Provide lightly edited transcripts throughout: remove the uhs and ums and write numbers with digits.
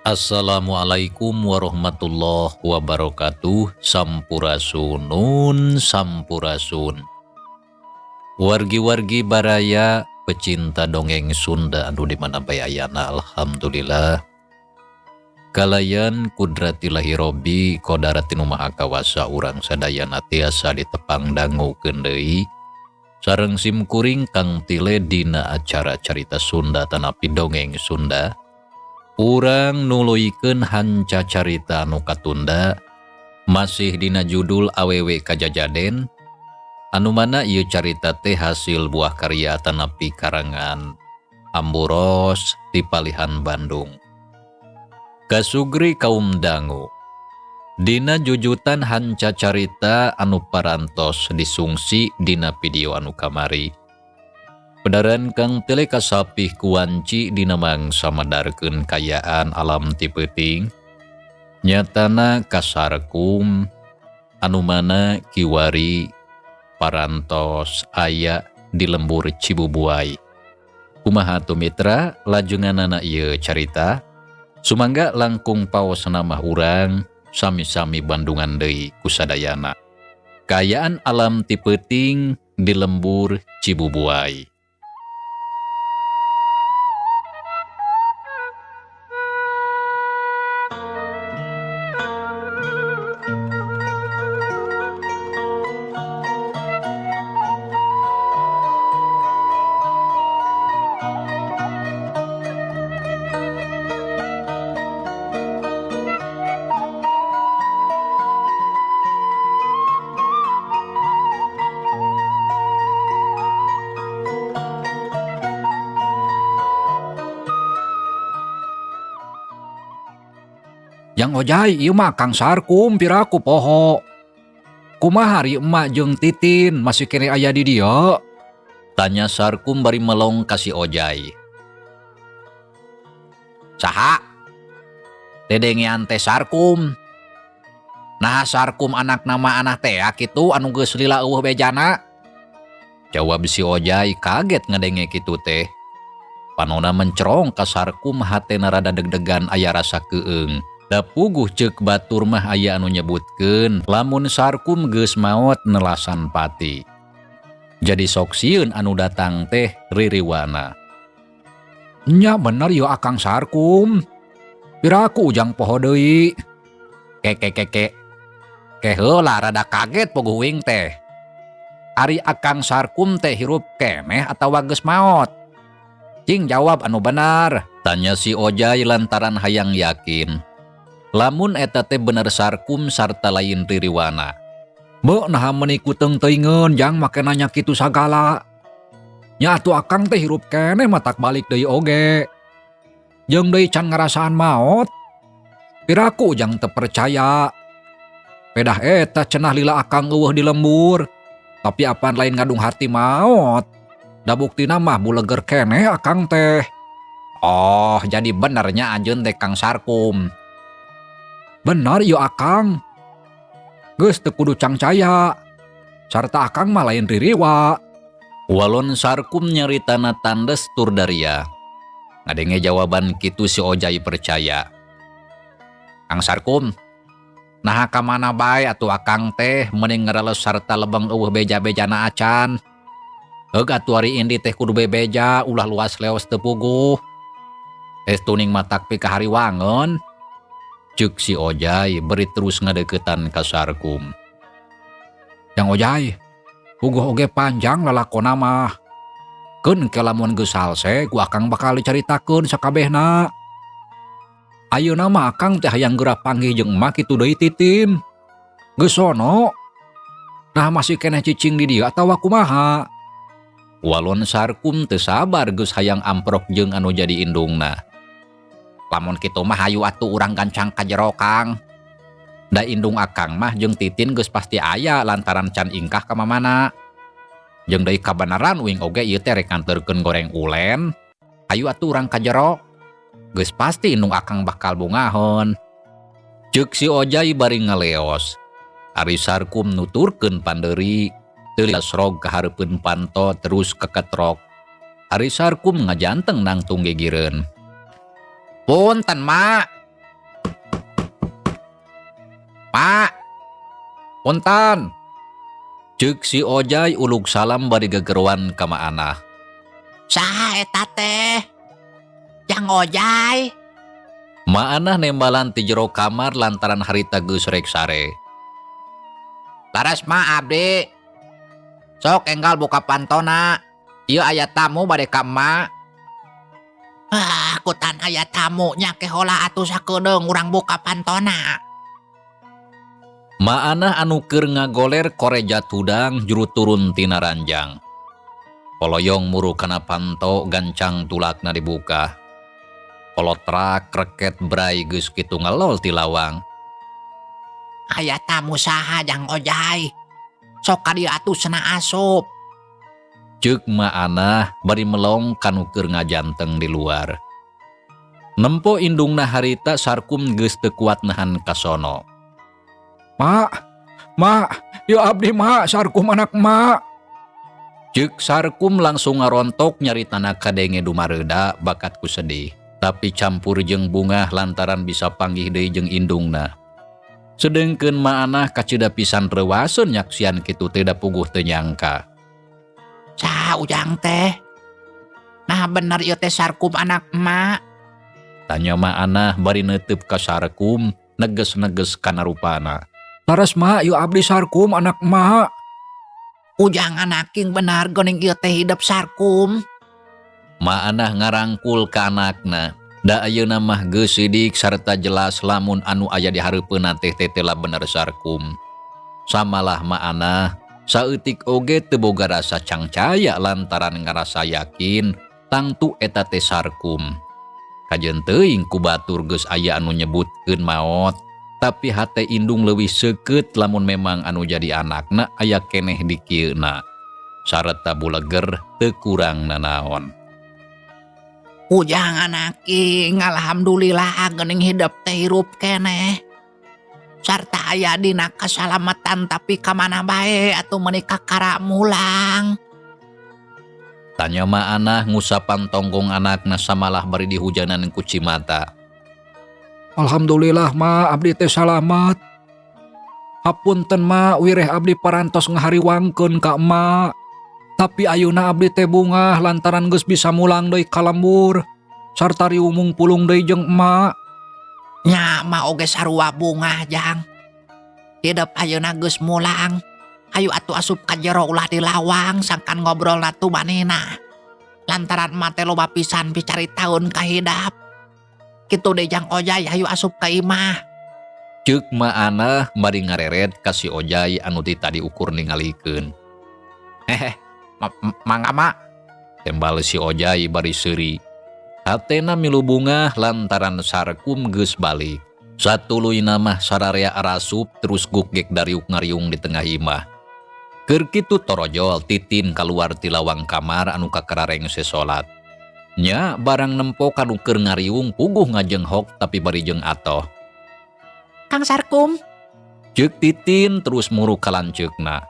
Assalamualaikum warahmatullahi wabarakatuh. Sampurasunun sampurasun. Wargi-wargi baraya pecinta dongeng Sunda anu di mana bae ayana, alhamdulillah kalayan kudratillahi robbi kodarat nu maha kawasa urang sadayana tiasa ditepang dangukeun deui sareng sim kuring Kang Tile dina acara carita Sunda tanapi dongeng Sunda. Urang nuluykeun hanca carita anu katunda masih dina judul Awewe Kajajaden, anu mana ieu carita teh hasil buah karya tanapi karangan Amburos di Palihan Bandung. Kasugri kaum dangu. Dina jujutan hanca carita anu parantos disungsi dina video anu kamari. Pedaran Kang Tile kasapih kuanci dina mangsa madarkeun kayaan alam ti peuting. Nyatana kasarkum anu mana kiwari parantos aya di lembur Cibubuay. Kumaha atuh mitra lajunganana ieu carita? Sumangga langkung paos namah urang sami-sami Bandungan deui kusadayana. Kaayaan alam ti peuting di lembur Cibubuay. Jang Ojai, ieu mah Kang Sarkum piraku poho. Kumaha ari emak jeung Titin masih keneh aya di dieu? Tanya Sarkum bari melong ka si Ojai. Saha? Dedengean teh Sarkum. Nah Sarkum anak nama anak teh kitu anu geus lila eueuh bejana. Jawab si Ojai kaget ngadenge kitu teh. Panona mencerong ka Sarkum hatena rada deg-degan aya rasa keung. Da puguh ceuk batur mah aya anu nyebutkeun lamun Sarkum geus maot nelasan pati. Jadi sok sieun anu datang teh ririwana. Nya bener yo Akang Sarkum. Piraku ujang poho deui. Keke keke. Ke heula rada kaget puguh uing teh. Ari Akang Sarkum teh hirup keneh atawa geus maot? Cing jawab anu benar. Tanya si Ojai lantaran hayang yakin. Lamun eta teh bener Sarkum sarta lain ririwana. Beuh naha meuni kuteung teuingeun jang make nanya kitu sagala. Nya atuh Akang teh hirup keneh matak balik deui oge. Jeung deui can ngarasaan maot. Piraku ujang teu percaya. Pedah eta cenah lila Akang eueuh di lembur. Tapi apan lain ngadung hati maot. Da buktina mah buleger keneh Akang teh. Oh, jadi benernya anjeun teh Kang Sarkum. Bener yo Akang. Geus teu kudu cangcaya. Sarta Akang mah lain ririwa. Walon Sarkum nyaritana tandes tur daria. Ngadenge jawaban kitu si Ojai percaya. Kang Sarkum, naha ka mana bae atuh Akang teh mending ngereles sarta lebeng eueuh beja-bejana acan. Heug atuh ari indi teh kudu bebeja ulah luas leos teu puguh. Es tuning matak pikahariwangeun. Ceuk si Ojai beri terus ngadeukeutan ka Sarkum. Jang Ojai, puguh oge panjang lalakona mah. Keun ke lamun geus salse ku Akang bakal dicaritakeun sakabehna. Ayeuna mah Akang teh hayang geura panggih jeung emak kitu deui Titin. Geus sono. Nah masih keneh cicing di dieu atawa kumaha? Walon Sarkum teu sabar geus hayang amprok jeung anu jadi indungna. Lamun kitu mah hayu atuh urang gancang ka jero Kang. Da indung Akang mah jeung Titin geus pasti aya lantaran can ingkah ka mamana. Jeung deui kabeneran uing oge ieu teh rek nganterkeun goreng ulen. Hayu atuh urang ka jero. Geus pasti indung Akang bakal bungaheun. Ceuk si Ojai bari ngaleos. Ari Sarkum nuturkeun pandeuri, teu lasrog ka hareupeun panto terus keketrok. Ari Sarkum ngajanteng nangtung gigireun. Punten mak, Mak. Punten. Ceuk si Ojai uluk salam bari gegeroan ka Mak Anah. Saha eta teh? Jang Ojai. Mak Anah nembalan ti jero kamar lantaran harita geus rek sare. Laras Ma abdi. Sok enggal buka pantona. Ieu aya tamu bade ka emak. Ah, kutan aya tamu nya ke heula atuh sakedeung urang buka pantona. Mak Anah anu keur ngagoler koreja tudang juru turun tina ranjang. Poloyong muru kana panto gancang tulakna dibuka. Kolotrak reket brai geus kitu ngelol ti lawang. Aya tamu saha Jang Ojai? Sok ka dieu atuh cenah asup. Ceuk Mak Anah bari melong kanu keur ngajanteng di luar. Nempo indungna harita Sarkum geus teu kuat nahan kasono. Mak, mak, ya abdi mak, Sarkum anak mak. Ceuk Sarkum langsung ngarontok nyaritana kadenge dumareuda bakat ku sedih. Tapi campur jeung bungah lantaran bisa panggih deui jeung indungna. Sedengkeun Mak Anah kacida pisan reuwaseun nyaksian kitu teh da puguh teu nyangka. Saha ujang teh? Nah bener ieu teh Sarkum anak emak. Tanya Mak Anah bari neuteub ka Sarkum neges-neges kana rupana. Laras mak, yuk abdi Sarkum anak emak. Ujang anaking benar geuning ieu teh hidep Sarkum. Mak Anah ngarangkul ka anakna. Da ayeuna mah geus sidik sarta jelas lamun anu aya di hareupeunna teh tetela bener Sarkum. Samalah Mak Anah saeutik oge teu boga rasa cangcaya lantaran ngarasa yakin tangtu eta teh Sarkum. Kajeun teuing ku batur geus aya anu nyebutkeun maot, tapi hate indung leuwih seukeut lamun memang anu jadi anakna aya keneh di kieuna. Sarta buleger teu kurang nanaon. Ujang anaking, alhamdulillah geuning hidep teh hirup keneh. Sarta aya dina kasalamatan tapi ka mana bae atuh meuni kakara mulang. Tanya Mak Anah ngusapan tonggong anakna samalah bari dihujanan ku cimata. Alhamdulillah ma abdi teh salamat. Hapunten ma wireh abdi parantos ngahariwangkeun ka emak. Tapi ayeuna abdi teh bungah lantaran geus bisa mulang deui ka lembur sarta riumung pulung deui jeung emak. Nya ma oge sarua bungah jang. Hidep ayeuna geus mulang. Ayo atuh asup ka jero ulah di lawang sangkan ngobrol na tuh manehna. Lantaran emak teh loba pisan picaritaeun ka hidap. Kitu deui Jang Ojai hayu asup ka imah. Ceuk Mak Anah bari ngareret ka si Ojai anu ti tadi ukur ningalikeun. Hehe, mangga mak. Tembal si Ojai bari seuri. Hatena milu bungah lantaran Sarkum geus balik. Satuluyna mah sararea arasup terus gugek dariuk ngariung di tengah imah. Keur kitu torojol Titin kaluar ti lawang kamar anu kakararengse salat. Nya barang nempo kanu keur ngariung puguh ngajenghok tapi bari jeung atoh. Kang Sarkum. Ceuk Titin terus muru ka lanceukna.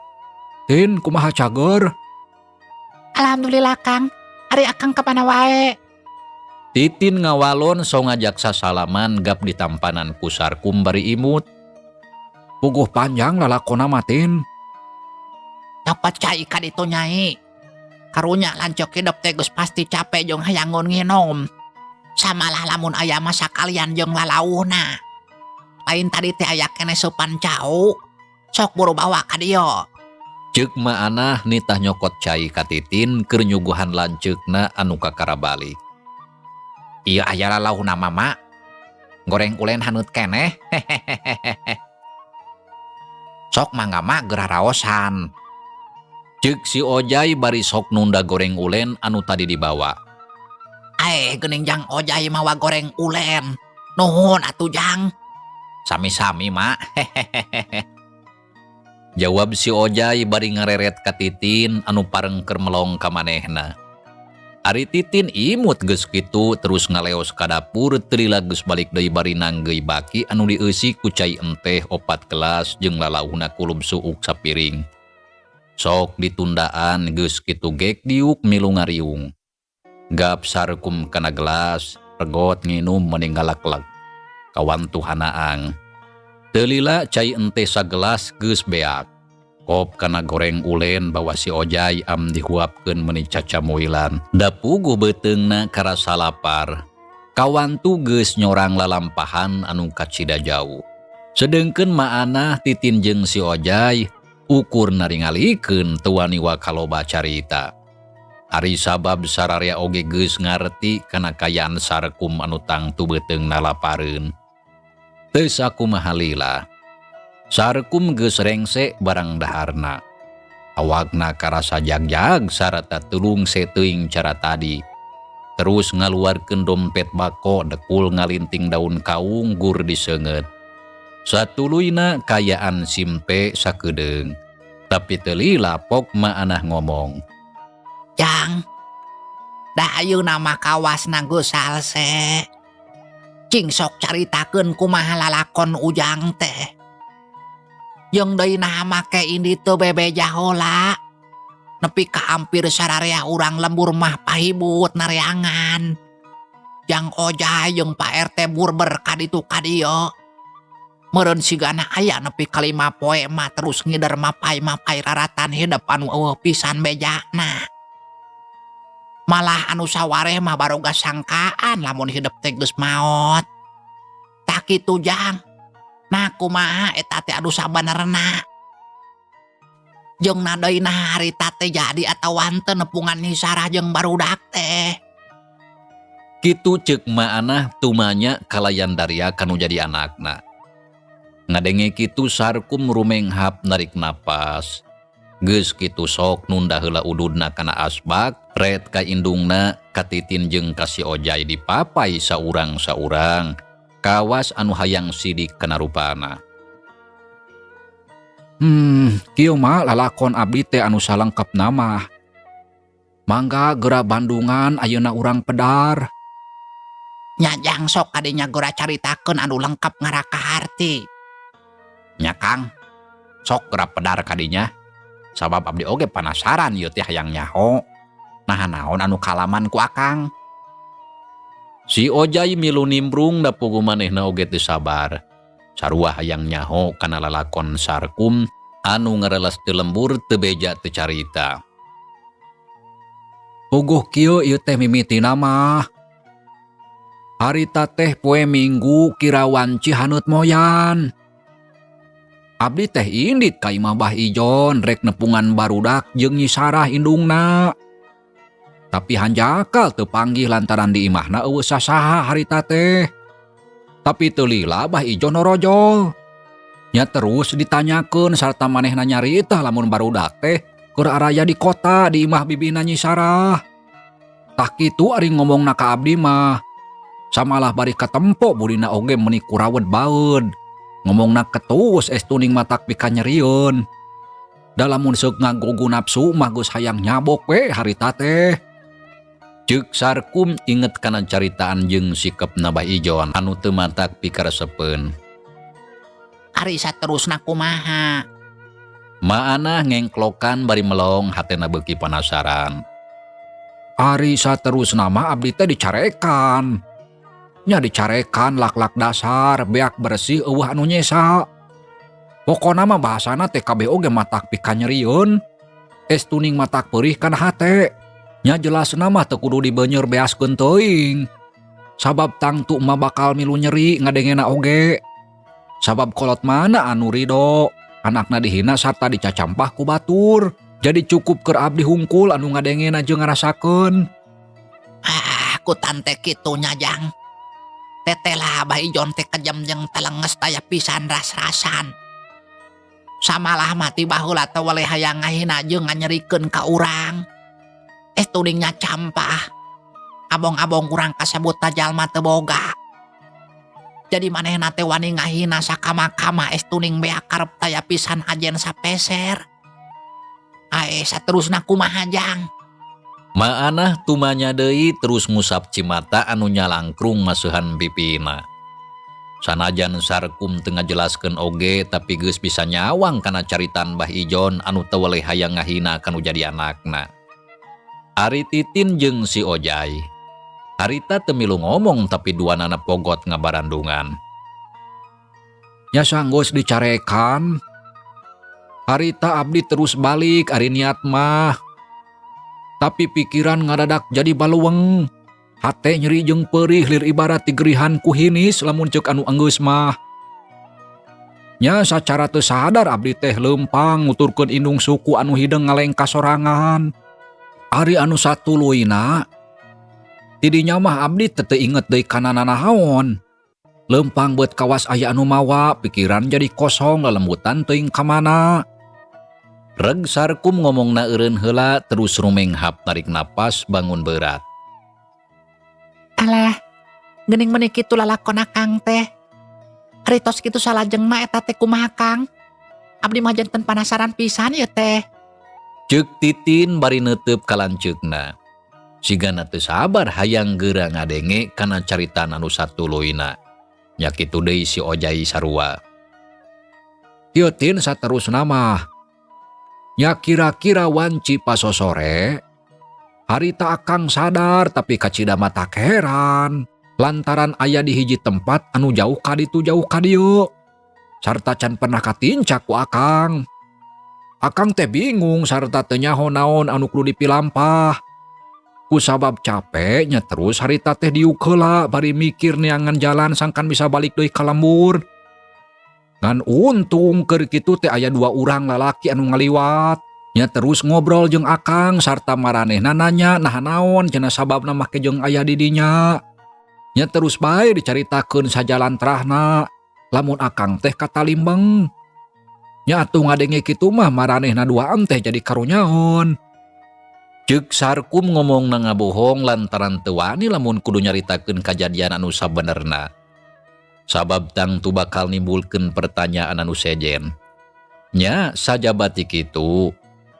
Tin kumaha cager? Alhamdulillah Kang. Ari akang ka mana wae? Titin ngawalon so ngajak sasalaman gap ditampanan ku Sarkum bari imut. Puguh panjang lalakona mah Tin. Copot cai ka ditu nyai. Karunya lanceuk hidep teh geus pasti capek jeung hayangun nginom. Samalah lamun aya masa kalian jeung lalauhna. Lain tadi teh aya keneh seupan cau. Sok buru bawa ka dieu. Ceuk Mak Anah nitah nyokot cai ka Titin keur nyuguhan lanceukna anu kakara balik. Ieu aya lalauhna mama. Goreng ulen haneut keneh. Sok mangga mak geura raosan. Ceuk si Ojai bari sok nunda goreng ulen anu tadi dibawa. Geuning Jang Ojai mawa goreng ulen. Nuhun atuh Jang. Sami-sami mak. Jawab si Ojai bari ngareret ka Titin anu pareng keur melong ka manehna. Ari Titin imut geus kitu terus ngaleos ka dapur teu lila geus balik deui bari nanggeuy baki anu dieusi ku cai enteh 4 gelas jeung lalauhna kulub suuk sapiring. Sok ditundaan geus kitu gek diuk milu ngariung. Gap Sarkum kana gelas, regot nginum meninggalak-lak. Kawantuhanaang. Teu lila cai enteh sagelas geus beak. Kop kana goreng ulen bawa si Ojai am dihuapkeun meuni cacamuilan. Da puguh beuteungna karasa lapar. Kawantu geus nyorang lalampahan anu kacida jauh. Sedengkeun Maanah Titin jeung si Ojai ukur naringalikeun teu wani wakaloba carita. Ari sabab sararea oge geus ngarti kana kayaan Sarkum anu tangtu beuteungna lapareun. Teu sakumaha lila. Sarkum geus rengse barang daharna. Awakna karasa jagjag sarata tulung seteuing cara tadi. Terus ngaluarkeun dompet bako dekul ngalinting daun kaung gur diseungeut. Satuluyna kayaan simpe sakedeung. Tapi teu lila pok Maanah ngomong. Jang, da ayeuna mah kawasna geus salse. Cing sok caritakeun kumaha lalakon Ujang teh. Jeung deui naha make indi teu bebeja heula. Nepi ka hampir sararea urang lembur mah pahibut nareangan. Jang Ojai jeung Pak RT burber ka ditu ka dieu. Meureun sigana aya nepi ka 5 poe mah terus ngider mapay-mapay raratan hidep anu eueuh pisan bejana. Malah anu sawareh mah baroga sangkaan lamun hidep teh geus maot. Tah kitu Jang. Nah kumaha eta teh anu sabenerna. Jeung na deui nah harita teh jadi atawa henteu nepungan Nyi Sarah jeung barudak teh. Kitu ceuk Maanah tumanya kalayan daria kanu jadi anakna. Ngadenge kitu Sarkum rumenghap narik napas. Geus kitu sok nunda heula ududna kana asbak, ret ka indungna, ka Titin jeung ka si Ojai dipapai saurang-saurang. Kawas anu hayang sidik kana rupana. Kieu mah lalakon abdi teh anu salengkepna mah. Mangga geura Bandungan ayeuna urang pedar. Nya jang sok kadinya geura caritakeun anu lengkap ngaraka harti. Nya Kang, sok geura pedar kadinya. Sabab abdi oge panasaran ieu teh hayang nyaho. Nah naon anu kalaman ku Akang? Si Ojai milu nimbrung da puguh manehna oge teu sabar. Sarua hayang nyaho kana lalakon Sarkum anu ngarelas teu lembur teu beja teu carita. Puguh kieu ieu teh mimitina mah. Harita teh poe Minggu kira wanci haneut moyan. Abdi teh indit ka imah Bah Ijon rek nepungan barudak jeung Nyi Sarah indungna. Tapi hanjakal teu panggih lantaran di imahna eueuh sasaha harita teh. Tapi teu lila Bah Ijon norojol. Nya terus ditanyakeun sarta manehna nyarita lamun barudak teh keur araya di kota di imah bibina Nyi Sarah. Tah kitu ari ngomongna ka abdi mah. Samalah bari katempo budina oge meuni kurawet baeud. Ngomongna ketus es tuning matak pikanyerieun. Da lamun seuk ngagugu nafsu mah geus hayang nyabok we harita teh. Ceuk Sarkum inget kana caritaan jeung sikepna Bah Ijon anu teu matak pikaresepeun. Ari saterusna kumaha? Maanah ngengklokan bari melong hatena beuki panasaran. Ari saterusna mah abdi teh dicarekan. Nya dicarekan lak-lak dasar beak bersih eueuh anu nyesa. Pokona mah bahasana teh kabeh oge matak pikanyerieun. Es tuning matak peurih kana hate. Nya jelasna mah teu kudu dibeuneur beaskeun teuing. Sabab tangtu mah bakal milu nyeri ngadengena oge. Sabab kolot mana anu rido, anakna dihina sarta dicacampah ku batur. Jadi cukup keur abdi hungkul anu ngadengena jeung ngarasakeun. Ah, ku tante kitu nya Jang. Teteh lah Bah Ijon teh kejam jeung telenges taya pisan ras-rasan. Samalah mati baheula teh weleh hayang ngahina jeung nganyerikeun ka urang. Tudingnya campah. Abong-abong urang kasebut jalma teu boga. Jadi manehna teh wani ngahina sakama-kama es tuning beak karep taya pisan ajen sapeser. Ae saterusna kumaha Jang? Maanah tumanya deui terus ngusap cimata anu nyalangkrung maseuhan pipina. Sanajan Sarkum teu ngajelaskeun oge tapi geus bisa nyawang kana caritan Bah Ijon anu teu weleh hayang ngahina kanu jadi anakna. Ari Titin jeung si Ojai. Harita teu milu ngomong tapi duanana pogot ngabarandungan. Nya sanggeus dicarekan, harita abdi terus balik ari niat mah. Tapi pikiran ngadadak jadi baluweng. Hate nyeri jeung perih lir ibarat digerihan ku hinis lamun ceuk anu enggeus mah. Nya sacara teu sadar abdi teh leumpang nuturkeun indung suku anu hideung ngalengka sorangan. Ari anu satuluyna, tidinya mah abdi teu teu inget deui kana nanaon. Leumpang beut kawas aya anu mawa, pikiran jadi kosong lelembutan teuing ka mana. Reg Sarkum ngomongna eureun heula terus rumenghap tarik napas bangun berat. Alah, geuning meuni kitu lalakon akang teh. Ari tos kitu salajengna eta teh kumaha, Kang? Abdi mah janten panasaran pisan ieu teh. Ceuk Titin bari neuteub ka lanceukna. Sigana teu sabar hayang geura ngadenge kana caritaan anu satuluyna. Nya kitu deui si Ojai sarua. Kieu, Tin, saterusna mah. Nya kira-kira wanci pasosore, harita akang sadar tapi kacida mata heran lantaran aya di hiji tempat anu jauh ka ditu jauh ka dieu sarta can pernah katincak ku akang. Akang teh bingung sarta teu nyaho naon anu kudu dipilampah. Ku sabab capek nya terus harita teh diuk heula bari mikir neangan jalan sangkan bisa balik deui ka lembur. Ngan untung keur kitu teh aya dua urang lalaki anu ngaliwat. Nya terus ngobrol jeung akang sarta maranehna nanya nah naon cenah sababna make jeung aya di dinya. Nya terus bae dicaritakeun sajalantrahna lamun akang teh katalimbeng. Nya atuh ngadenge kitu mah maranehna duaan teh jadi karunyaon. Ceuk Sarkum ngomongna ngabohong lantaran teu wani lamun kudu nyaritakeun kajadian anu sabenerna. Sabab tangtu bakal nimbulkeun pertanyaan anu sejen. Nya sajaba ti kitu,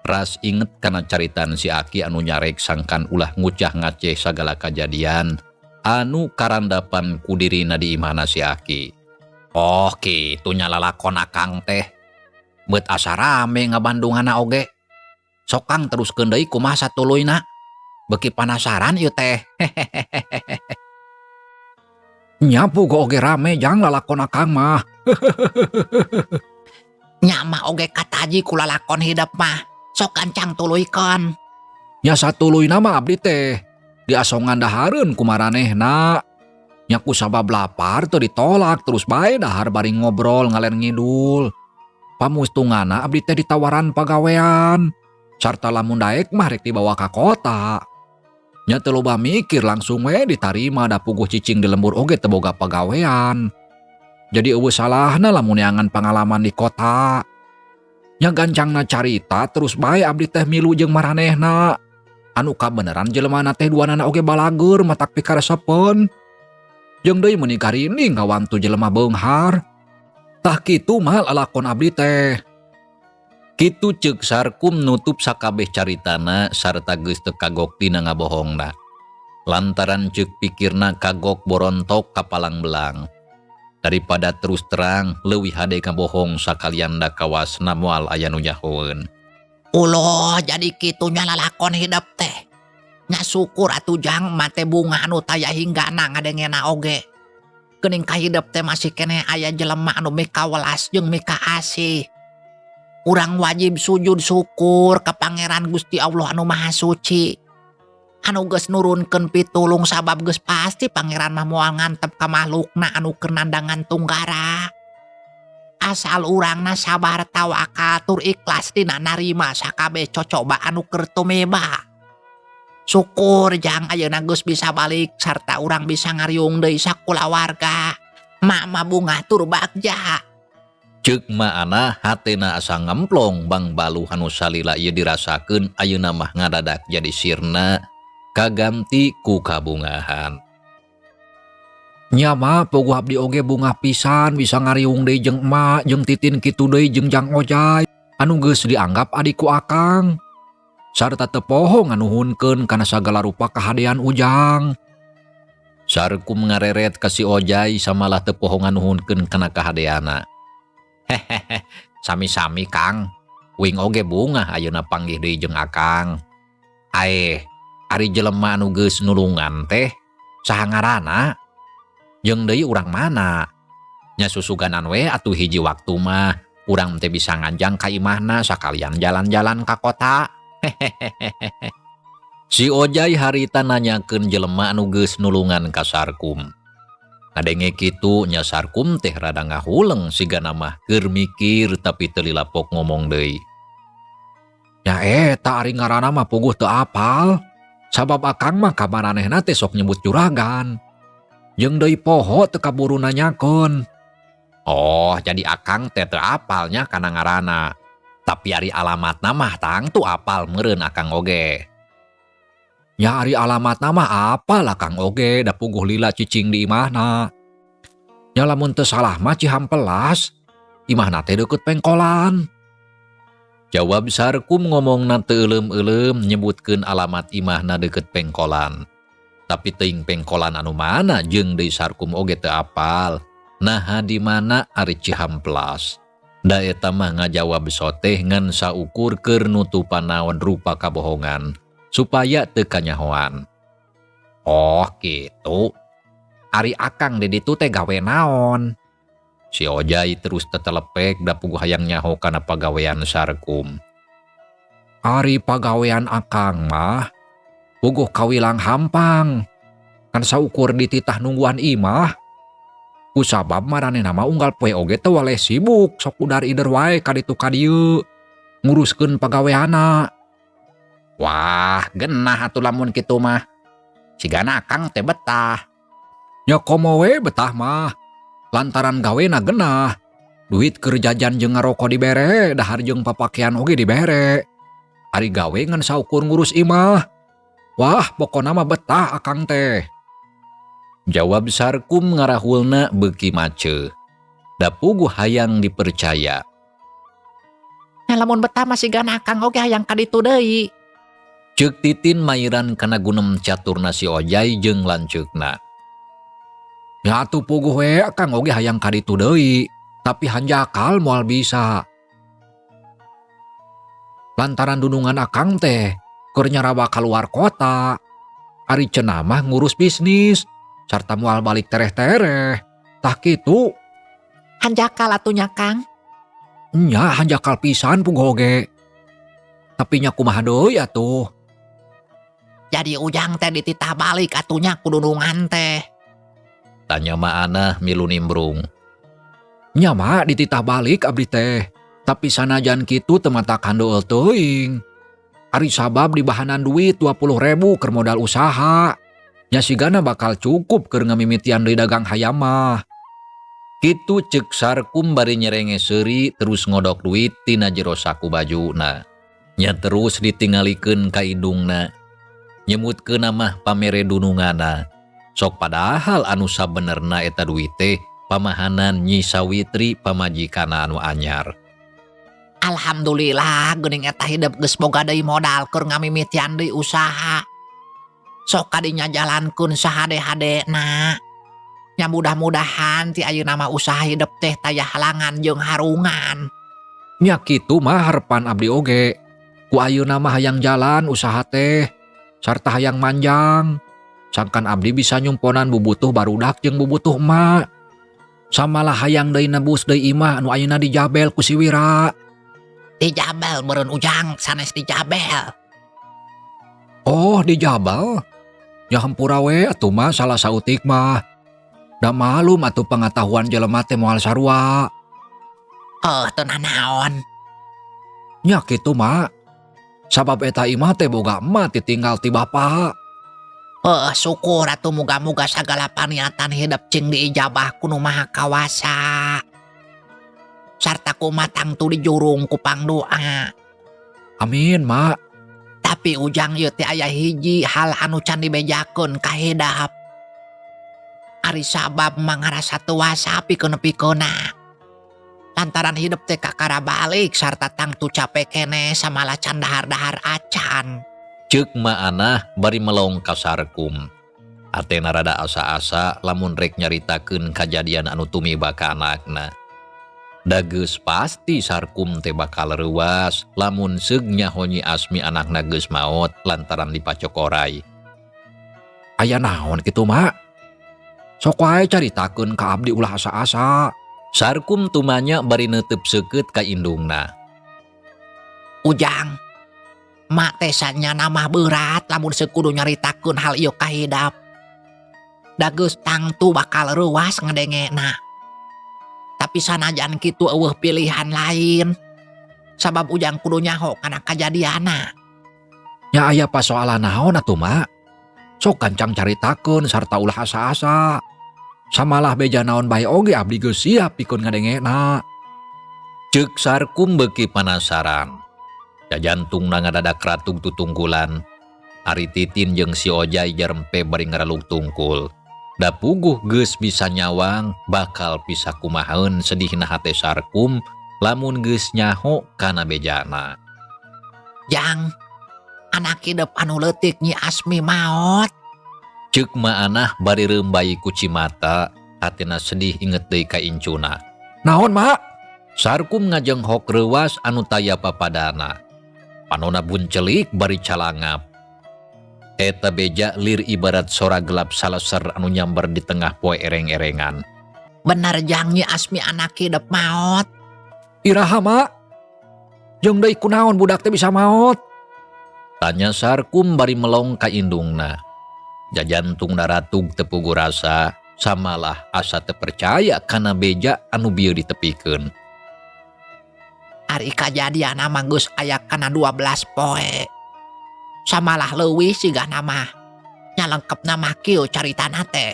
ras inget kana caritaan si Aki anu nyarek sangkan ulah ngucah ngaceh sagala kajadian anu karandapan ku dirina di imahna si Aki. Oh, kitu nya lalakon akang teh. Beut asa rame ngabandunganna oge. Sok, Kang, teruskeun deui kumaha satuluyna. Beuki panasaran ieu teh. Nya puguh oge rame, Jang, lalakon akang mah. Nya mah oge kataji ku lalakon hidep mah. Sok gancang tuluykeun. Nya satuluyna mah abdi teh diasongan dahareun ku maranehna. Nya ku sabab lapar teu ditolak terus bae dahar bari ngobrol ngaler ngidul. Pamustungana abdi teh ditawaran pagawean. Sarta lamun daek mah rek dibawa ka kota. Nya teu loba mikir langsung we ditarima da puguh cicing di lembur oge teu boga pagawean. Jadi euweuh salahna lamun neangan pangalaman di kota. Nya gancangna carita terus bae abdi teh milu jeung maranehna. Anu kabeneran jelemana teh duanana oge balageur matak pikaresepeun. Jeung deui meuni garinding ngawantu jelema beunghar. Tah kitu mah lalakon abdi teh. Kitu ceuk Sarkum nutup sakabeh caritana sarta geus teu kagok dina ngabohongna. Lantaran ceuk pikirna kagok borontok kapalang belang. Daripada terus terang leuwih hade kabohong sakalian da kawasna moal aya nu nyahoeun. Uloh, jadi kitu nya lalakon hidep teh. Nya syukur atuh, Jang, mate bunga anu taya hinggana ngadengena oge. Geuning kahidep teh masih keneh aya jelema anu mikawelas jeung mikaasih. Urang wajib sujud syukur ka Pangeran Gusti Allah anu Maha Suci. Anu geus nurunkeun pitulung sabab geus pasti Pangeran mah moal ngantep ka makhlukna anu keur nandangan tunggara. Asal urangna sabar tawakal tur ikhlas dina narima sakabeh cocoba anu keur tumeba. Syukur, Jang, ayeuna geus bisa balik sarta urang bisa ngariung deui sakulawarga. Mak mah bungah tur bagja. Ceuk maana hatena asa ngemplong bangbaluh anu salila ieu dirasakeun ayeuna mah ngadadak jadi sirna kaganti ku kabungahan. Nya mah puguh abdi oge bungah pisan bisa ngariung deui jeung emak jeung Titin kitu deui jeung Jang Ojai anu geus dianggap adik ku akang. Sarta teu poho nganuhunkeun kana sagala rupa kahadean Ujang. Sarkum ngareret ka si Ojai samalah teu poho nganuhunkeun kana kahadeana. Hehehe, sami-sami, Kang. Uing oge bungah ayeuna panggih deui jeung akang. Aeh, ari jelema anu geus nulungan teh saha ngaranna? Jeung deui urang mana? Nya susuganan we atuh hiji waktu mah urang teh bisa nganjang ka imahna sakalian jalan-jalan ka kota. Hehehehe. Si Ojai harita nanyakeun jelema anu geus nulungan ka Sarkum. Ngadenge kitu nya Sarkum teh rada ngahuleng sigana mah keur mikir tapi teu lilapok ngomong deui. Nya eta ari ngaranna mah puguh teu apal. Sabab akang mah ka maranehna teh sok nyebut juragan. Jeung deui poho teu kaburu nanyakeun. Oh, jadi akang teh teu apal nya kana ngaranna. Tapi ari alamatna mah tangtu apal meureun akang oge. Nya ari alamatna mah apal akang oge da puguh lila cicing di imahna. Nya lamun teu salah mah Cihampelas. Imahna teh deukeut pengkolan. Jawab Sarkum ngomongna teu euleum-euleum nyebutkeun alamat imahna deukeut pengkolan. Tapi teuing pengkolan anu mana jeung deui Sarkum oge teu apal. Naha di mana ari Cihampelas. Da eta mah ngajawab soteh ngan saukur keur nutupan naon rupa kabohongan supaya teu kanyahoan. Oh kitu. Ari akang di ditu teh gawe naon? Si Ojai terus tetelepek da puguh hayang nyaho kana pagawean Sarkum. Ari pagawean akang mah puguh kawilang hampang. Kan saukur dititah nungguan imah. Kusabab maranehna mah unggal poe oge teh waleh sibuk sok udar ider wae ka ditu ka dieu nguruskeun pagaweanna. Wah, genah atuh lamun kitu mah. Sigana akang teh betah. Nya komo we betah mah. Lantaran gawena genah. Duit keur jajan jeung ngaroko dibere, dahar jeung papakean oge dibere. Ari gawe ngan saukur ngurus imah. Wah, pokona mah betah akang teh. Jawab Sarkum ngarahulna beuki maceuh. Da puguh hayang dipercaya. Nya lamun betah mah sigana akang oge hayang ka ditu deui. Ceuk Titin mairan kana gunem caturna si Ojai jeung lanceukna. Nya atuh puguh we akang oge hayang ka ditu deui, tapi hanjakal moal bisa. Lantaran dunungan akang teh keur nyarawa kaluar kota. Ari cenah mah ngurus bisnis sarta moal balik tereh-tereh. Tah kitu. Hanjakal atuh nya Kang. Nya hanjakal pisan puguh oge. Tapi nya kumaha deui atuh. Jadi ujang teh dititah balik atuh nya ku dunungan teh. Tanya Ma Anah milu nimbrung. Nya ma dititah balik abdi teh. Tapi sanajan kitu teu matak handeul teuing. Ari sabab dibahanan duit 20.000 keur modal usaha. Nya sigana bakal cukup keur ngamimitian deui dagang hayam mah. Kitu ceuk Sarkum bari nyerenge seuri terus ngodok duit tina jero saku bajuna. Nya terus ditingalikeun ka indungna. Nyemutkeun mah pamere dunungana. Sok padahal anu sabenerna eta duit teh pamahanan Nyi Sawitri pamajikana anu anyar. Alhamdulillah geuning eta hidup geus boga deui modal keur ngamimitian deui usaha. Sok kadinya jalankeun sahade-hadena. Nya mudah-mudahan ti ayeuna mah usaha hidup teh taya halangan jeung harungan. Nya kitu mah harepan abdi oge. Ku ayeuna mah hayang jalan usaha teh sarta hayang manjang. Sangkan abdi bisa nyumponan bubutuh barudak jeung bubutuh emak. Samalah hayang deui nebus deui imah anu ayeuna dijabel ku si Wira. Dijabel meureun ujang sanes dijabel. Oh, dijabel? Ya hampura we atuh mah salah sautik mah. Da malum atuh pengetahuan jelema teh moal sarua. Oh, teu nanaon. Nya kitu mah. Sabab eta imah teh boga emak ditinggal ti bapa. Heuh, syukur atuh muga-muga sagala paniatan hidup cing diijabah ku Nu Maha Kawasa. Sarta ku matang tu dijurung ku pangdoa. Amin, Mak. Tapi ujang ieu teh aya hiji hal anu can dibejakeun ka hidap. Ari sabab mah ngarasa teu wasa pikeun-pikeunna. Lantaran hidup teh kakara balik sarta tangtu capek keneh samalah can dahar-dahar acan. Ceuk Ma Anah bari melong ka Sarkum. Atena rada asa-asa lamun rek nyaritakeun kajadian anu tumiba ka anakna. Da geus pasti Sarkum teh bakal reuas lamun seug nyaho Nyi Asmi anakna geus maot lantaran dipacok orai. Aya naon kitu, Mak? Sok wae caritakeun ka abdi ulah asa-asa. Sarkum tumanya bari neuteub seukeut ka indungna. Ujang, mak teh sanyana mah berat lamun sekudu nyaritakeun hal ieu ka hidep. Da geus tangtu bakal reuwas ngadengena. Tapi sanajan kitu euweuh pilihan lain. Sabab Ujang kudu nyaho kana kajadianna. Nya aya pasoalan naon atuh, Mak? Sok gancang caritakeun sarta ulah asa-asa. Samalah beja naon bae oge abdi geus siap pikeun ngadengena. Ceuk Sarkum beuki panasaran. Jajantungna ngadadak ratug tutungkulan. Ari Titin jeung si Ojai jarempe bari ngaralug tungkul. Da puguh geus bisa nyawang bakal bisa kumahaeun sedihna hate Sarkum lamun geus nyaho kana bejana. Jang, anak hidep anu leutik Nyi Asmi maot. Ceuk Maanah bari reumbai ku cimata, hatina sedih inget deui ka incuna. Naon, Mak? Sarkum ngajenghok reuwas anu taya papadana. Panona buncelik bari calangap. Eta beja lir ibarat sora gelap saleser anu nyamber di tengah poe ereng-erengan. Bener Jang, Nyi Asmi anak hidep maot. Iraha, Mak? Jeung deui kunaon budak teh bisa maot? Tanya Sarkum bari melong ka indungna. Jajantungna ratug teu puguh rasa, samalah asa teu percaya kana beja anu bieu ditepikeun. Ari kajadianna mah geus aya kana 12 poe. Samalah leuwih sigana mah. Nya lengkepna mah kieu caritana teh.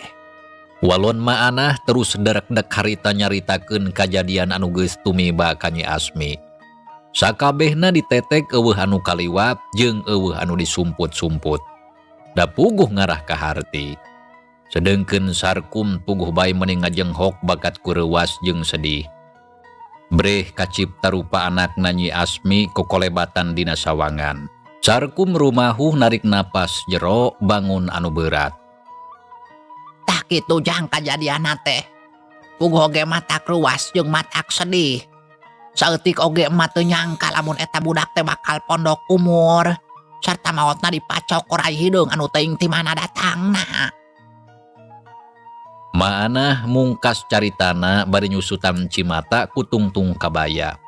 Walon Maanah terus derek-dek harita nyaritakeun kajadian anu geus tumiba ka Nyi Asmi. Sakabehna ditetek euweuh anu kaliwat jeung euweuh anu disumput-sumput. Da puguh ngarah ka harti. Sedengkeun Sarkum puguh bae meuni ngajenghok bakat ku reuwas jeung sedih. Breh kacipta rupa anakna Nyi Asmi kokolebatan dina sawangan. Sarkum rumahuh narik napas jero bangun anu berat. Tah kitu Jang kajadianna teh. Puguh oge matak ruas jeung matak sedih. Saeutik oge emak teu nyangka lamun eta budak teh bakal pondok umur. Sarta maotna dipacok orai hideung anu teuing ti mana datangna. Maanah mungkas caritana bari nyusutan cimata ku tungtung kabaya.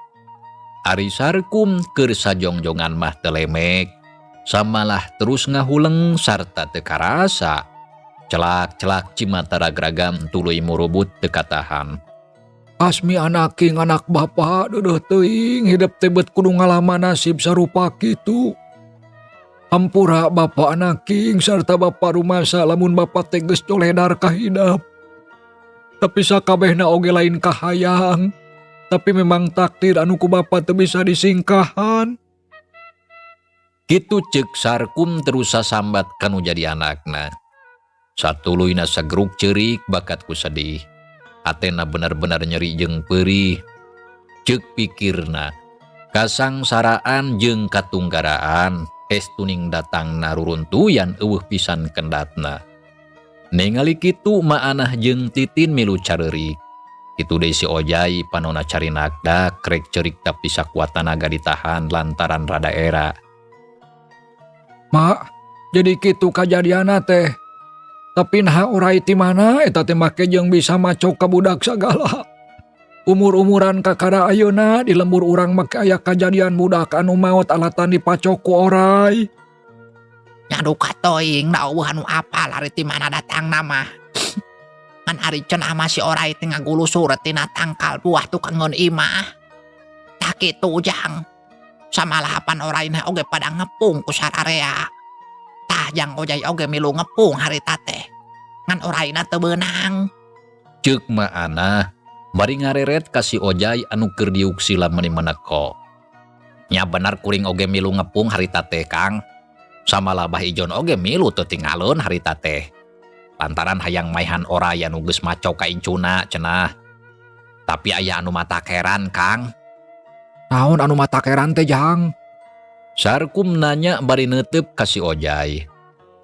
Ari Sarkum keur sajongjongan mah teu lemek, samalah terus ngahuleng sarta teu karasa. Celak-celak cimata ragragam tuluy murubut teu katahan. Asmi anak king anak bapak deudeuh teuing hidep teh bet kudu ngalaman nasib sarupa kitu. Hampura bapak anak king sarta bapak rumasa lamun bapak teh geus coledar ka hidep. Tapi sakabehna oge lain kahayang. Tapi memang takdir anu ku bapak teu bisa disingkahan. Kitu ceuk Sarkum terus sasambat kanu jadi anakna. Satuluyna sageruk ceurik bakat ku sedih. Hatena benar-benar nyeri jeung peurih. Ceuk pikirna, kasangsaraan jeung katunggaraan estuning datangna ruruntuyan euweuh pisan kendatna. Ningali kitu Maanah jeung Titin milu careurik. Kitu deui si Ojai panona carinakda krek ceurik tapi sakuat tanaga ditahan lantaran rada era. Mak, jadi kitu kajadianna teh. Tapi naha orai ti mana eta teh make jeung bisa macok ka budak sagala. Umur-umuran kakara ayeuna di lembur urang make aya kajadian budak anu maot alatan dipacok ku orai. Nya duka teuing da euweuh anu apal ari ti mana datangna mah. Ngan ari cenah mah si orai teh ngagulusur tina tangkal buah tukangeun imah. Tah kitu Jang. Samalah apan oraina oge pada ngepung ku sararea. Tah Jang Ojai oge milu ngepung harita teh. Ngan oraina teu beunang. Ceuk Maanah bari ngareret ka si Ojai anu keur diuk sila meuni meneko. Nya bener kuring oge milu ngepung harita teh Kang. Samalah Bah Ijon oge milu teu tinggalun harita teh. Lantaran hayang maihan orai anu geus macok ka incuna cenah. Tapi aya anu matak heran Kang. Naon anu matak heran teh Jang? Sarkum nanya bari neuteup ka si Ojai.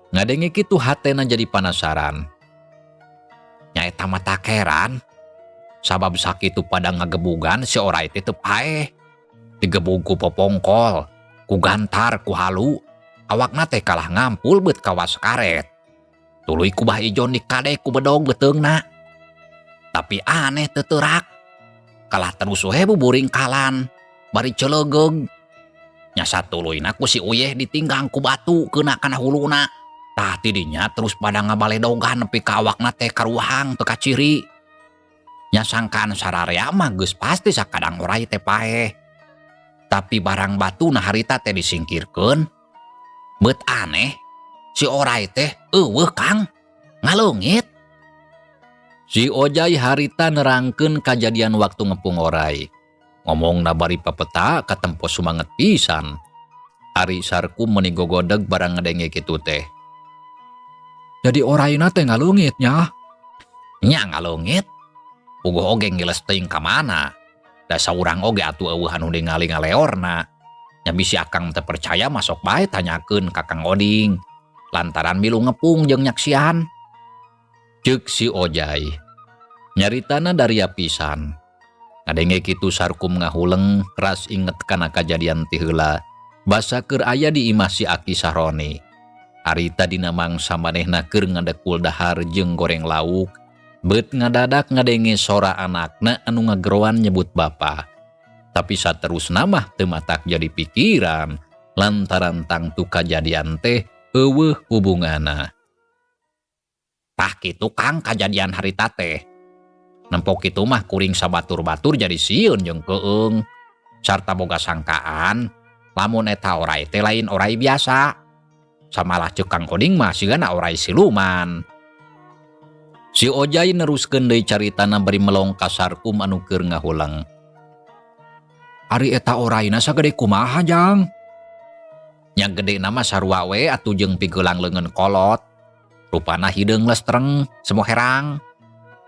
Ngadenge kitu hatena jadi panasaran. Nyaeta matak heran. Sabab sakitu pada ngagebugan si orai teh teu paeh. Digebug ku popongkol, ku gantar, ku halu. Awakna teh kalah ngampul beut kawas karet. Tuluy ku Bah Ijon dikadek ku bedog beuteungna. Tapi aneh teu teurak. Kalah terus we buburingkalan bari celegeug. Nya satuluyna ku si Uyeh ditinggang ku batu keuna kana huluna. Tah tidinya terus pada ngabaledogan nepi ka awakna teh karuhang teu kaciri. Nya sangkaan sararea mah geus pasti sakadang orai teh paeh. Tapi barang batuna harita teh disingkirkeun. Beut aneh, si orai teh euweuh Kang, ngaleungit. Si Ojai harita nerangkeun kajadian waktu ngepung orai. Ngomongna bari papeta katempo sumanget pisan. Ari Sarkum meuni gogodeg barang ngadenge kitu teh. Jadi oraina teh ngaleungit nya? Nya ngaleungit. Puguh oge ngiles teuing ka mana. Da saurang oge atuh euweuh anu ningali ngaleorna. Nya bisi akang teu percaya masok bae tanyakeun ka Kang Oding. Lantaran milu ngepung jeung nyaksian. Ceuk si Ojai. Nyaritana daria pisan. Ngadenge kitu Sarkum ngahuleng ras inget kana kajadian ti heula. Basa keur aya di imah si Aki Sahroni. Harita dina mangsa manehna keur ngadekul dahar jeung goreng lauk. Beut ngadadak ngadenge sora anakna anu ngageroan nyebut bapa. Tapi saterusna mah teu matak jadi pikiran lantaran tangtu kajadian teh euweuh hubunganna. Tah kitu Kang kajadian harita teh. Nempo kitu mah kuring sabatur-batur jadi sieun jeung keung. Sarta boga sangkaan lamun eta orai teh lain orai biasa. Samalah ceuk Kang Oding mah sigana orai siluman. Si Ojai neruskeun deui caritana bari melong ka Sarkum anu keur ngahuleng. Ari eta oraina sagede kumaha Jang? Nya gede nama sarua we atuh jeung pigelang leungeun kolot. Rupana hideung lestreng, semo herang.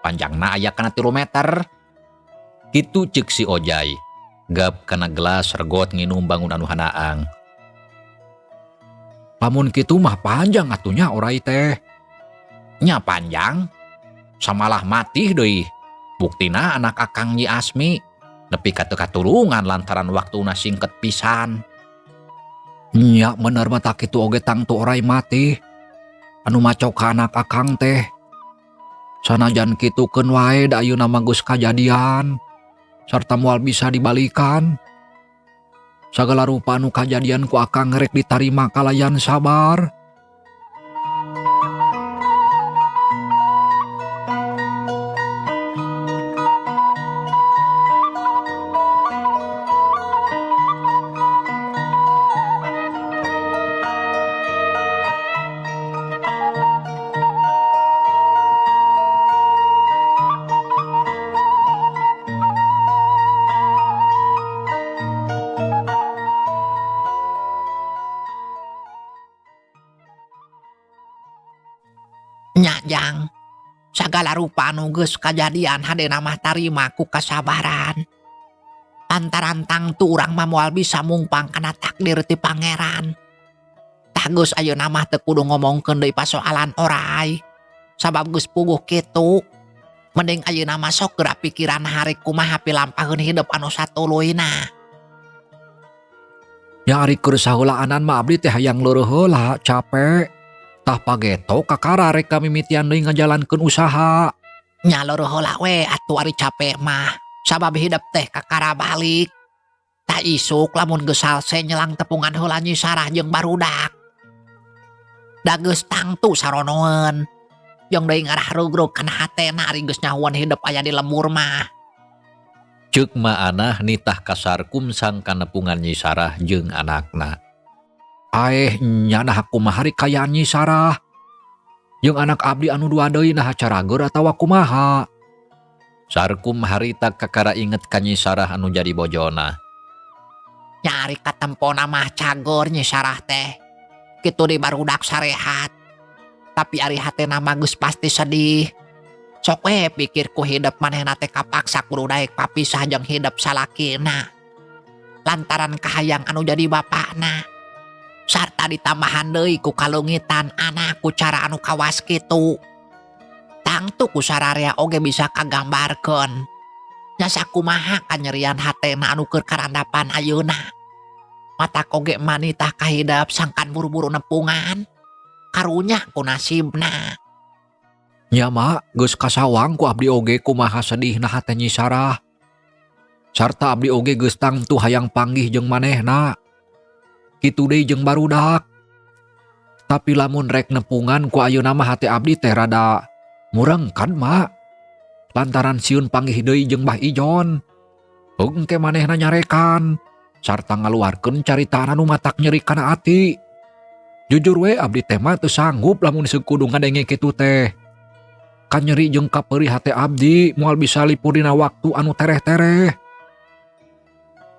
Panjangna aya kana 3 meter. Kitu ceuk si Ojai. Gap kana gelas regot nginum bangun anu hanaang. Lamun kitu mah panjang atunya orai teh. Nya panjang. Samalah matih deui. Buktina anak akang Nyi Asmi nepi ka teu katulungan lantaran waktuna singket pisan. Nya bener mah tak kitu oge tangtu orai matih. Anu macok ka anak akang teh. Sanajan kitukeun wae da ayeuna mah geus kajadian. Sarta moal bisa dibalikan. Sagala rupa anu kajadian ku akang rek ditarima kalayan sabar. Nya Jang, sagala rupa anu geus kajadian hadena mah tarima ku kasabaran. Lantaran tangtu urang mah moal bisa mungpang kana takdir ti pangeran. Tah geus ayeuna mah teu kudu ngomongkeun deui pasoalan orai. Sabab geus puguh kitu. Mending ayeuna mah sok geura pikiran harek kumaha pilampaheun hidup anu satuluyna. Nya ari keur saheulaanan mah abdi teh hayang leureun heula capek. Tah pageto kakara rek kamimitian deui ngajalankeun usaha. Nya leureun heula we atuh ari capek mah. Sabab hidup teh kakara balik. Tah isuk lamun geus salse nyelang tepungan heula Nyi Sarah jeung barudak. Da geus tangtu saronoeun. Jeung deui ngarah rugrug kana hatena ari geus nyahuan hidup aya di lembur mah. Ceuk maanah nitah ka Sarkum sangka nepungan Nyi Sarah jeung anakna. Aeh nya nah kumaha ari kayaan Nyi Sarah. Jeung anak abdi anu dua deui nah carageur atawa kumaha. Sarkum harita kakara inget ka Nyi Sarah anu jadi bojona. Nyari katempona mah cagor Nyi Sarah teh. Kitu di barudak sarehat. Tapi ari hatena mah geus pasti sedih. Sok we pikir ku hidup manehna teh kapaksa kudu daek papisah jeung hidup salakina. Lantaran kahayang anu jadi bapakna. Sarta ditambahan deui ku kalungitan anak ku cara anu kawas kitu. Tangtu ku sararea oge bisa kagambarkeun. Nya sakumaha kanyerian hatena anu keur karandapan ayeuna. Matak oge manitah kahidap sangkan buru-buru nepungan. Karunya ku nasibna. Nya mak geus kasawang ku abdi oge kumaha sedihna hate Nyi Sarah. Sarta abdi oge geus tangtu hayang panggih jeung manehna. Kitu deui jeung barudak. Tapi lamun rek nepungan ku ayeuna mah hate abdi teh rada murengkad mak. Lantaran sieun panggih deui jeung Bah Ijon. Engke manehna nyarekan sarta ngaluarkeun carita anu matak nyeri kana ati. Jujur we abdi teh mah teu sanggup lamun kudu ngadenge kitu teh. Kanyeri jeung kapeurih hate abdi moal bisa lipur dina waktu anu tereh-tereh.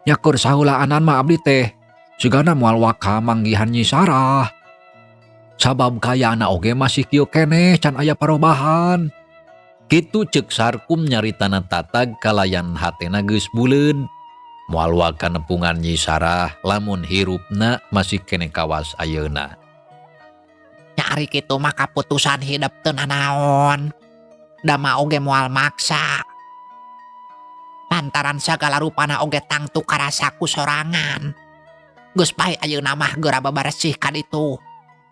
Nya keur saheulaanan mah abdi teh sigana moal waka manggihan Nyi Sarah. Sabab kayaana oge masih kieu keneh can aya parobahan. Kitu ceuk Sarkum nyaritana tatag kalayan hatena geus buleud. Moal waka nepungan Nyi Sarah lamun hirupna masih keneh kawas ayeuna. Nya ari kitu mah kaputusan hidup teu nanaon. Da ma oge moal maksa. Lantaran sagala rupana oge tangtu karasa ku sorangan. Geus bae ayeuna mah geura babaresih ka ditu.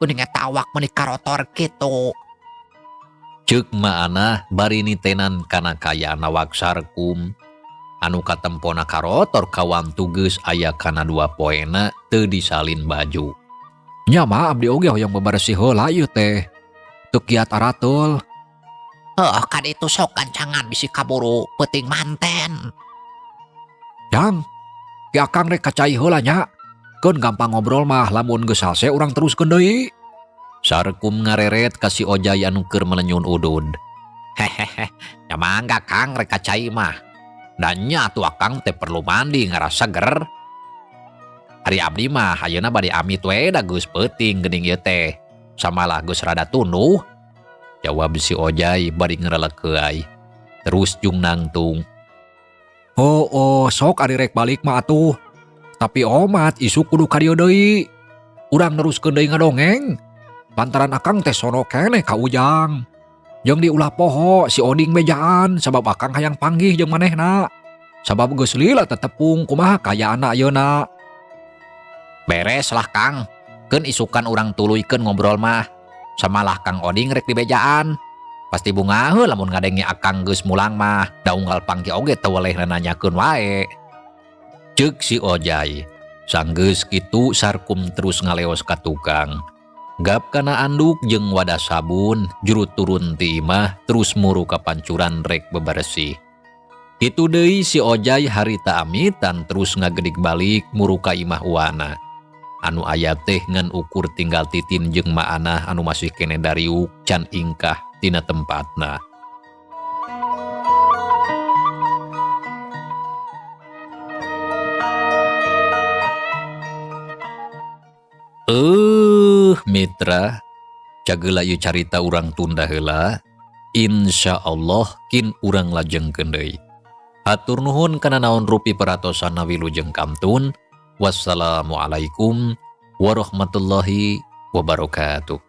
Geuning eta awak meuni karotor kitu. Ceuk Ma'anah bari nitenan kana kaayaan awak Sarkum. Anu katempona karotor kawantu geus aya kana dua poena teu disalin baju. Nya mah abdi oge hoyong bebersih heula ieu teh. Teu kiat arateul. Heuh ka ditu sok gancangan bisi kaburu peuting manten. Jang, ki akang rek ka cai heula nya. Keun gampang ngobrol mah lamun geus salse urang teruskeun deui. Sarkum ngareret ka si Ojai anu keur melenyun udud. Hehehe, nya mangga Kang rek ka cai mah. Dan nya atuh akang teh perlu mandi ngarasa ger. Ari abdi mah ayeuna bade amit we da geus peuting geuning ieu teh. Samalah geus rada tunduh. Jawab si Ojai bari ngerelekeuai. Terus jung nangtung. Oh, oh, sok ari rek balik mah atuh. Tapi omat isuk kudu ka dieu deui. Urang neruskeun deui ngadongeng. Lantaran akang teh sono keneh ka Ujang. Jeung diulah poho si Oding bejaan sabab akang hayang panggih jeung manehna. Sabab geus lila tetepung kumaha kayaana ayeuna. Beres lah Kang. Keun isukan urang tuluykeun ngobrol mah. Samalah Kang Oding rek dibejaan. Pasti bunga lamun ngadenge akang geus mulang mah. Da unggal panggih oge teu weleh nanyakeun wae. Ceuk si Ojai. Sanggeus kitu Sarkum terus ngaleos ka tukang. Gap kana anduk jeung wadah sabun, juru turun ti imah terus muru ka pancuran rek bebersih. Kitu deui si Ojai harita amitan terus ngagedik balik muru ka imah uana. Anu aya teh ngan ukur tinggal Titin jeung Ma'anah anu masih keneh dariuk can ingkah tina tempatna. Mitra, cageula ieu carita urang tunda heula. Insya Allah kin urang lajengkeun deui. Hatur nuhun kana naon rupi peratosanna wilujeng kantun. Wassalamualaikum warahmatullahi wabarakatuh.